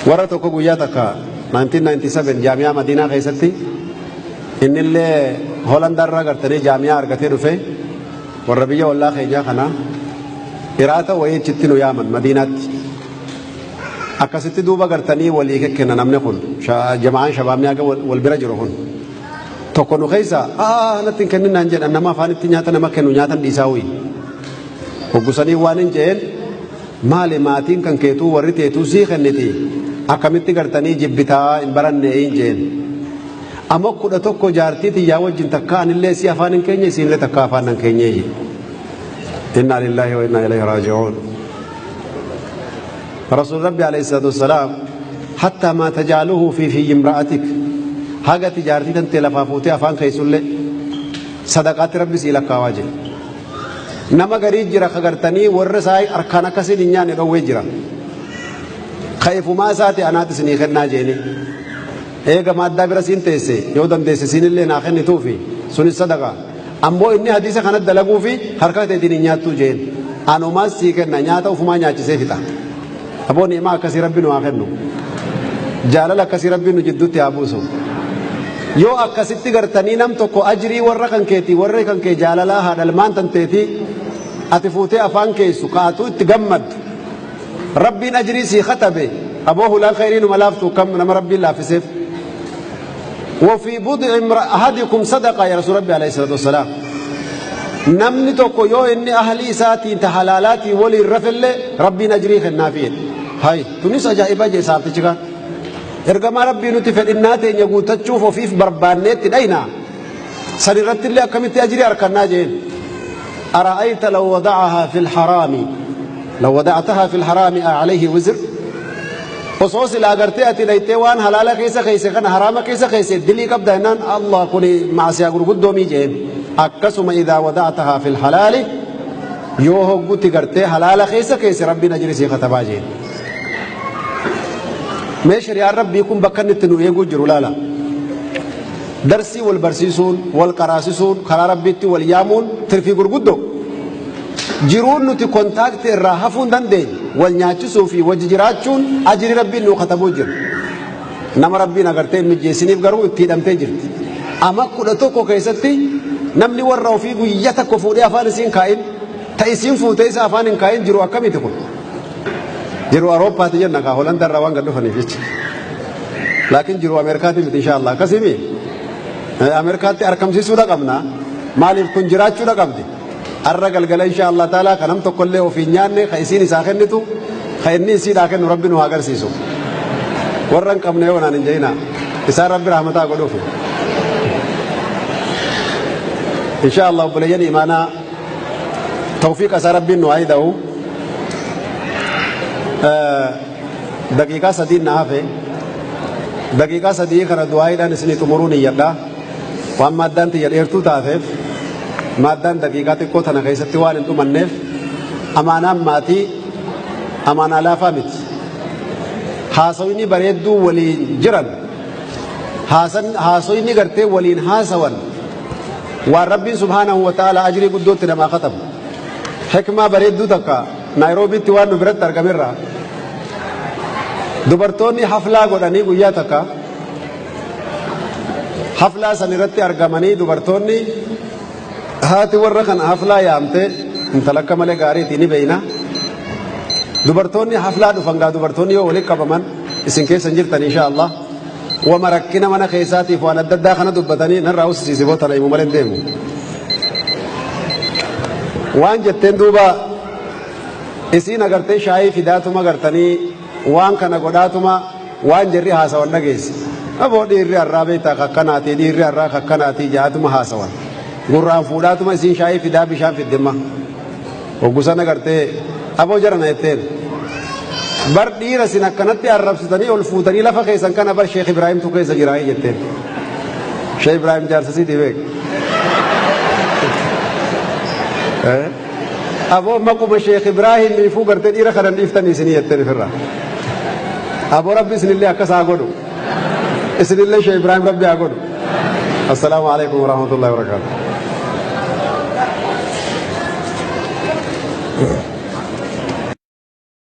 Warra tokko guyyaa takka 1997 jaamiyaa Madiinaa keessatti innillee Holandaarraa gartanii jaamiyaa argatee dhufe warra biyya ollaa keenyaa kana iraata wayii achitti nu yaaman Madiinaatti. Akkasitti duuba gartanii walii kenna namni kun jama'aan shabaabni haga wal bira jiru kun. Tokko nu keessa aa natti hin kennin naan jedhan nama afaanitti nyaata nama kennu nyaatan dhiisaa wuyi. Hoggusanii waan hin jeen maali maatiin kan keetuu warri teetuu sii kenniti akkamitti gartanii jibbitaa hin baranne hin jeen. Amma 11 jaartii tiyyaa wajjin takka anillee si afaan hin keenye isiinillee takka afaan hin keenye. Inna lillahi wa inna ilayhi raaji'uun. Rasuul Rabbi alayhi salaatu wassalaam hattaa maa tajaaluhu fi fi imra'atik haga ati jaartii tantee lafaa fuutee afaan keessullee sadaqaatti Rabbi sii lakkaawaa jedhe. Nama garii jira ka gartanii warra isaa harkaan akkasiin hin nyaanne dhowwee jira. Ka ifumaa isaati anaatti isinii kennaa jeeni. Eega maaddaa bira siin teesse yoo dandeesse siinillee naa kennituufi sunis sadaqa. Ammoo inni hadiisa kana dalaguufi harka keetiin hin nyaattuu jeen. Anumaas sii kenna nyaata ufumaa nyaachisee fixa. Aboo ni'imaa akkasii rabbi nu haa kennu. Jaalala akkasii rabbi nu jidduutti haa buusu. Yoo akkasitti gartanii nam tokko ajrii warra kan keetii warra kan kee jaalalaa haadha ilmaan tanteetii ati fuutee afaan keessu ka'atuu itti gammaddu. Rabbiin ajrii sii katabe aboo hulaan khayrii numa laaftu kam nama rabbiin laaffiseef. وفي بضع أحدكم صدقة يا رسول ربي عليه الصلاة والسلام. Namni tokko yoo inni ahlii isaatiin ta halaalaatiin waliin rafellee rabbiin ajrii kennaafi. Hay tunis ajaa'iba jee saabtichi kaan. Ergamaa rabbii nuti fedhinnaa teenya guuttachuuf ofiif barbaanneetti dhayna. San irratti illee akkamitti ajrii harkannaa jeen. أرأيت لو وضعها في الحرام لو وضعتها في الحرام أعليه وزر. Osoo silaa gartee ati dhaytee waan halaala keessa keesse kana haraama keessa keesse dilii qabda jennaan Allah kuni maasiyaa gurguddoomii jeen. Akkasuma idaa wada'tahaa fil halaali yoo hoggutti gartee halaala keessa keesse rabbiin ajri sii katabaa jeen. Mee shari'aan rabbii kun bakka inni itti nu eeguu jiru laala. Darsii wal barsiisuun, wal qaraasisuun, karaa rabbiitti wal yaamuun tirfii gurguddoo. Jiruun nuti kontaakti irraa hafuu hin dandeenye wal nyaachisuu fi wajji jiraachuun ajri rabbiin nuu katabuu jira. Nama rabbiin agartee hin mijjeessiniif garuu itti hidhamtee jirti. Ama 11 keessatti namni warra ofii guyya tokko fuudhee afaan isiin kaa'in ta isiin fuutee isa afaan hin kaa'in jiru akkamiiti kun? Jiru Awurooppaati jenna kaa Holanda irraa waan gad dhufaniif jecha. Laakiin jiru Ameerikaati miti insha Allah akkasii Ameerikaatti argamsiisuudha qabna. Maaliif kun jiraachuudha qabdi. Arra galgala insha Allah taalaa kan nam tokkollee ofii hin nyaanne ka isiin isaa kennitu ka inni isiidhaa kennu rabbi nu haa agarsiisu. Warra hin qabne yoo naan hin je'ina isaan rabbi rahmataa godhuuf. Insha Allah obboleeyyan imaanaa tawfiiqa isaa rabbiin nu haa hidha'u. Daqiiqaa sadiin na hafe. Daqiiqaa sadii kana du'aayiidhaan isinii xumuruu niyyadha. Waan maaddaan tiyya dheertuu taateef maaddaan daqiiqaa xiqqoo tana keessatti waan hin dhumanneef amaanaan maatii amaanaa laafaa miti. Haasawni bareedduu waliin jiran haasawni gartee waliin haasawan waan rabbiin subhaanahu wa ta'ala ajrii guddootti namaa katabu. Hikmaa bareedduu takka Naayiroobiitti waan nu biratti argamerraa dubartoonni haflaa godhanii guyyaa takka haflaa san irratti argamanii dubartoonni haati warra kana haflaa yaamte intala akka malee gaariiti ni beeyna. Dubartoonni haflaa dhufan gaa dubartoonni yoo walitti qabaman isin keessa hin jirtan insha Allah. Wama rakkina mana keessaatiif waan adda addaa kana dubbatanii narraa ussisiisi boo tana himu malee hin deemu. Waan jetteen duuba isiin agartee shaayii fidaatuma gartanii waan kana godhaatuma waan jarri haasawan dhageesse. Aboo dhiirri har'aa beektaa kakkanaatii dhiirri har'aa kakkanaatii jaatuma haasawan. Gurraan fuudhaatuma isiin shaayii fidaa bishaan fiddimma. Hoggusan agartee aboo jarana jetteen. Bar dhiira isin akkanatti arrabsitanii ol fuutanii lafa keessan kana bar Sheekh Ibraahimtu keessa jira jetteen. Sheekh Ibraahim jaarsa siiti beek. Aboo maquma Sheekh Ibraahim ifuu gartee dhiira kanan dhiiftanii isinii jetteen ifirraa. Aboo rabbi isinillee akkas haa godhu. Isinillee Sheekh Ibraahim rabbi haa godhu. Assalaamu alaikum warahmatullahi wabarakatuh.